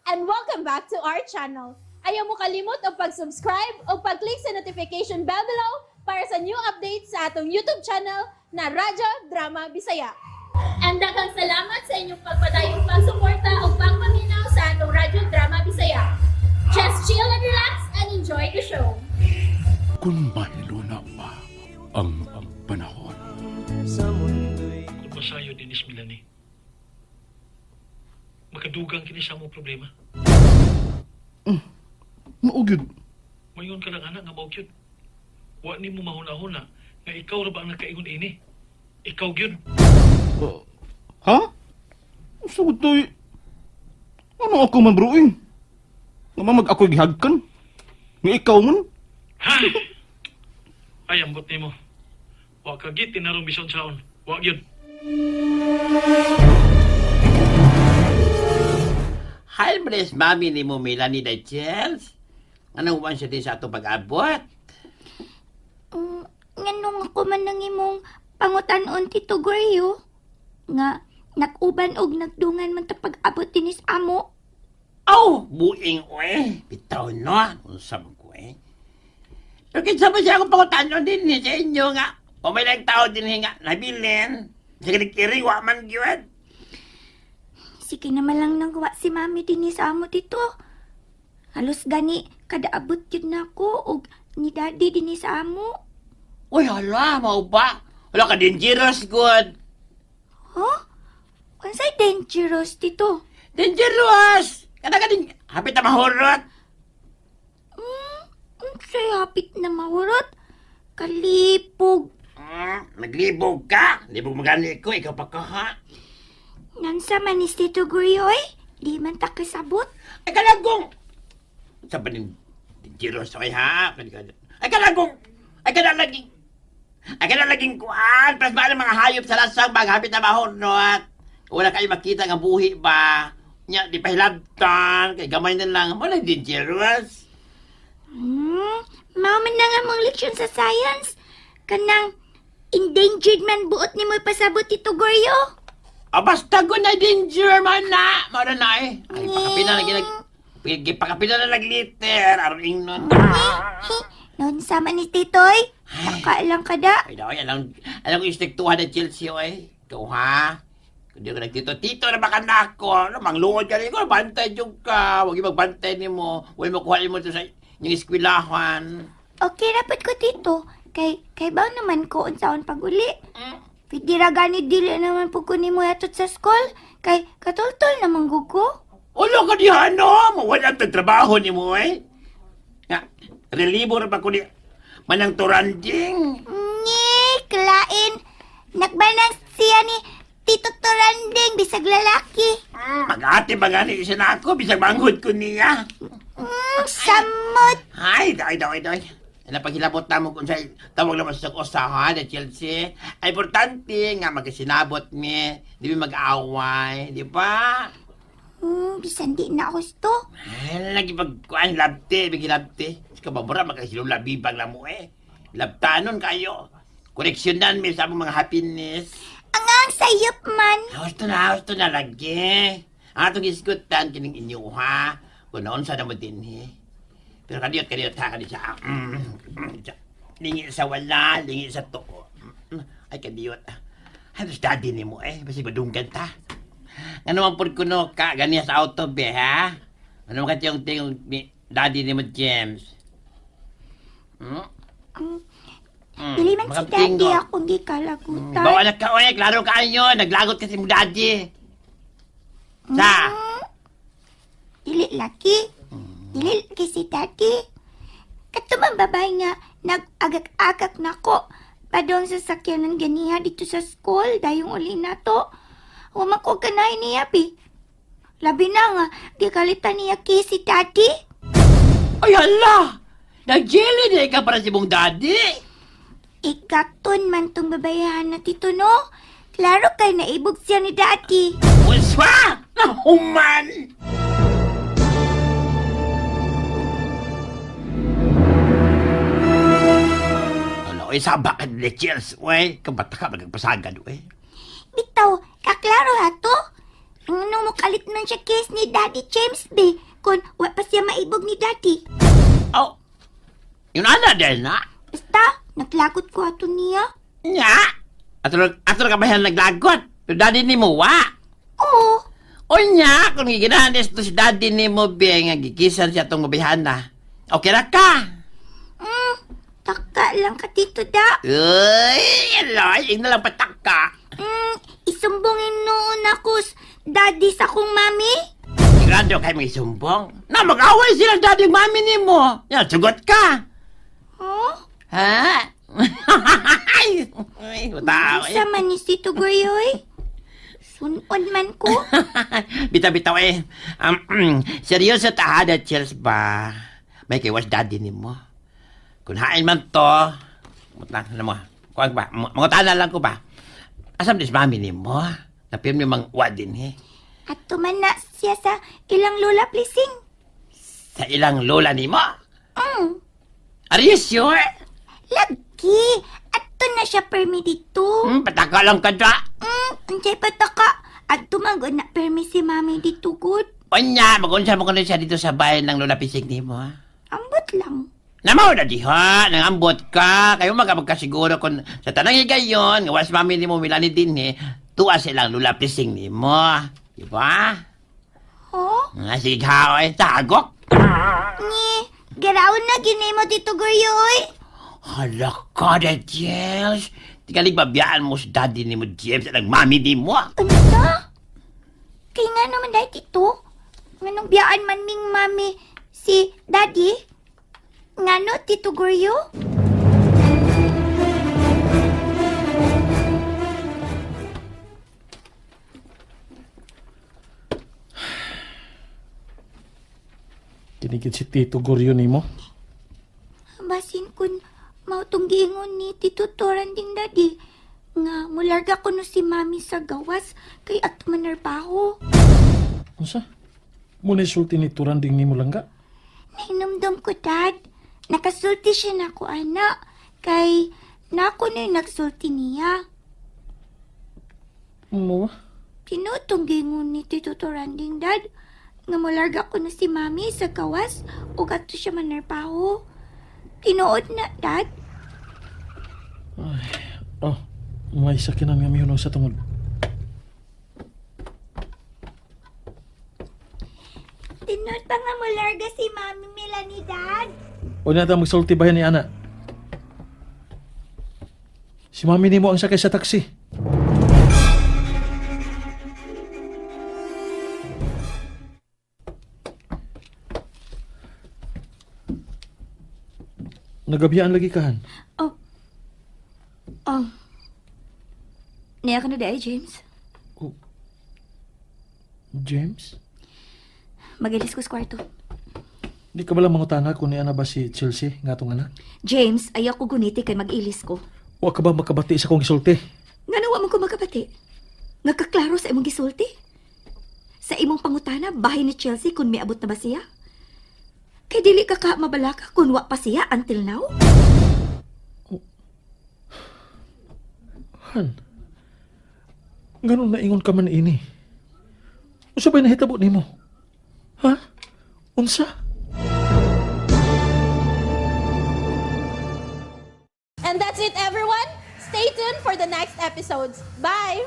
And welcome back to our channel. Ayaw mo kalimot og pag-subscribe o pag-click sa notification bell below para sa new updates sa atong YouTube channel na Radyo Drama Bisaya. And daghang salamat sa inyong pagpadayong pagsuporta o pagpaminaw sa atong Radyo Drama Bisaya. Just chill and relax and enjoy the show. Kung mahiluna pa ang panahon. Kung masayo din is Melanie. Makadugang kini sa among problema. Mao gyud. Mayon ka lang anak nga mao gyud. Wa nimo mahuna-huna nga ikaw ra ba ang nakaingon ini? Ikaw gyud. Ha? Sugod toy. Ano ako man bro eh? Nga mag ako'y gihagkan. Nga ikaw man. Ha? Ay, ambot nimo. Wa ka gid tinarong bison saon. Wa gyud. Hi, bless mami ni mo Melanie da Chels. Anong uwan siya din sa atong pag-abot? Nganong ako man nang imong pangutan-on, Tito Goryo? Nga, nag-uban og nagdungan man ta pag-abot dinis amo. Aw, buing oe. Bitaw no, unsa man ko eh. Pero kinsa ba siya akong pangutanon din ni sa inyo nga. O may lang tao din nga, nabilin. Sa kinikiri, wa man gyud. Sige naman lang nang gawa si mami dinis amo, Tito. Halos gani, kada abot yun na ako og ni daddy dinis amo. Uy, hala, mao ba? Wala ka dangerous, good. Huh? Unsay dangerous, Tito? Dangerous! Kada ka din, hapit na mahurot. Unsay hapit na mahurot? Kalipog. Naglibog ka. Libog magani ko, ikaw pa ka ha. Nansa man ni Tito Goryo eh? Di man ta kasabot. Ay kalagong! Sa ba ning dangerous oy ha? Ay kalagong! Ay kanalaging! Ay kanalaging kuan! Pras ba ang mga hayop sa lasang bag hapit na mahurnot? Wala kayo makita nga buhi ba? Nya, di pa hilabtan. Kay gamay na lang. Wala dangerous. Mao man na nga mong leksyon sa science. Kanang endangered man buot ni mo ipasabot, Tito Goryo. Ah, basta ko na danger man na! Mara na eh. Ay, pakapila na ginag... Pakapila na nagliter. Aron ingnon. Noon sama ni Titoy. Saka lang kada. Ay, daw, alam, alam ko istiktuhan ng Chelsea, oy. Ikaw, ha? Kundi ko nagtito, tito na baka na ako. Ano, mangluod ka rin ko, bantay yung ka. Huwag yung magbantay ni mo. Huwag mo kuha mo ito sa inyong eskwilahan. Okay rapod ko, Tito. Kay baw naman ko unsaon pag-uli. Pwede ra gani dili naman po ko nimo yatot sa school. Kay katultol naman gud ko. Ulo ka diha, no? Mawala ang trabaho ni mo, eh. Nga, relibo na ba ko ni Manang Turanding? Nye, klain. Nagbanang siya ni Tito Turanding bisag lalaki. Mag-ate ba gani siya na ako, bisag manghod ko niya. Samot. Ay, dai, dai, dai. Ano paghilabot na mo kung sa tawag naman sa usahan na Chelsea. Ay, importante nga magkasinabot mi. Di mi mag-away, di ba? Bisan di na gusto. Ay, lagi pag kuan labte, bigi labte. Sa kababura magkasilong labibang na mo eh. Labtanon kayo. Koreksyonan mi sa among mga happiness. Ang ang sayop man. Husto na lagi. Ang atong isgutan kining inyo ha. Kung noon sa mo din eh. Pero kadiyot, kadiyot ha, kadiyot siya. Lingi sa wala, lingi sa tuo. Ay, kadiyot. Halos daddy ni mo eh. Basta madunggan ta. Ano man po kuno ka, ganiya sa auto be ha? Ano man katiyong tingog ni daddy ni mo James? Hmm? Dili man si Makatingog. daddy akong gikalagutan. Bawa na ka, oy. Klaro ka nyo. Naglagot kasi mo daddy. Sa? Dili laki. Dili laki si daddy. Katumang babae nga nag-agak-agak nako. Padong sa sakyanan ganiha dito sa school dayong uli na to. Wa man ko ganahin niya bi. Labi na nga gikalitan niya kay si daddy. Ay, hala! Nag-jelly na ikaw para si mong daddy. Ikaton man tong babayahan na tito no. Klaro kay naibog siya ni daddy. Uswa! Nahuman! Ano, oy, saba ka ni Chels, oy. Kabata ka, magpasagad, oy. Bitaw, kaklaro ha to. Ang ano mo kalit man man siya kiss ni Daddy James B. Kung wa pa siya maibog ni Daddy. Oh, yun ana din na. Basta, naglagot ko ato niya. Nya! Ato ka ba yan naglagot? Pero daddy ni mo, wa? Oo. O nya, kung giginahan to si daddy ni mo, be, nga gikisan siya itong mabihana. Okay ra ka. Taka lang ka dito da. Uy, aloy, ing na lang pataka. Isumbongin noon ako daddy sa kong mami. Sigurado kayo may sumbong. Na, mag-away sila daddy ug mami ni mo. Yan, sugot ka. Huh? Ha? Ay, tao Isa man ni si Tuguryoy. Sunon man ko. Bitaw-bitaw eh. Seryoso tahada, Chels ba? May kay was daddy ni mo. Kung hain man to, mutang na mo. Kuwag ba? Mangutana lang ko ba? Asam dis mami ni mo? Napirmi mang wa din eh. At tuman na siya sa ilang lola pleasing. Sa ilang lola ni mo? Mm. Are you sure? Lagi. Ato na siya permi dito. Pataka lang ka da. Unsay pataka. At tumagod na permi si mami dito good. Onya, magunsa mo kuno siya dito sa bahay ng lola pisig ni mo. Ha? Ambot lang. Namaw na diha, nangambot ka. Kayo magkasiguro kung sa tanang higayon, nga was mami ni mo milani din eh, tuwa silang lula pising ni mo. Di ba? Huh? Nga sige ha, oy, tagok. Ni, garaon na ginay mo dito Guryoy. Hala ka na, James. Tingalig babiyaan mo sa daddy ni mo, James, at ang mami ni mo. Unsa? Kay nga naman dahil dito. Nganong biyaan man ming mami si daddy? Ngano, Tito Guryo? Kinigid si Tito Goryo nimo. Basin kun mautong giingon ni Tito Toran ding daddy. Nga, mularga ko no si mami sa gawas kay at manarbaho. Unsa? Muna sulti ni Turanding nimo langga. Nahinumdum ko, Dad. Nakasulti siya na ako, ana. Kay, nako na yung nagsulti niya. Mo ba? Tinutong gingon ni Tito Toranding, Dad. Nga mularga ko na si Mami sa gawas o gato siya manarbaho. Tinuod na, Dad. Oh, may sakinan nga mihunong sa tungod. Tinuod pa nga mularga si Mami Mila ni Dad. O na ta magsulti ba ni ana? Si mami nimo ang sakay sa taxi. Nagabiyaan lagi kahan. Oh. Oh. Niya ka na dahil, James. Oh. James? Magilis ko sa kwarto. Di ka bala mangutana kung niya na ba si Chelsea nga atong anak? James, ayaw ko guniti kay mag-ilis ko. Wa ka ba makabati sa kong gisulti? Nga nawa man ko makabati. Nga kaklaro sa imong gisulti. Sa imong pangutana, bahay ni Chelsea kung miabot na ba siya? Kay dili ka ka mabalaka kung wa pa siya until now? Han, ganun naingon ka man ini. Unsa ba'y nahitabo nimo? Ha? Unsa? And that's it, everyone. Stay tuned for the next episodes. Bye!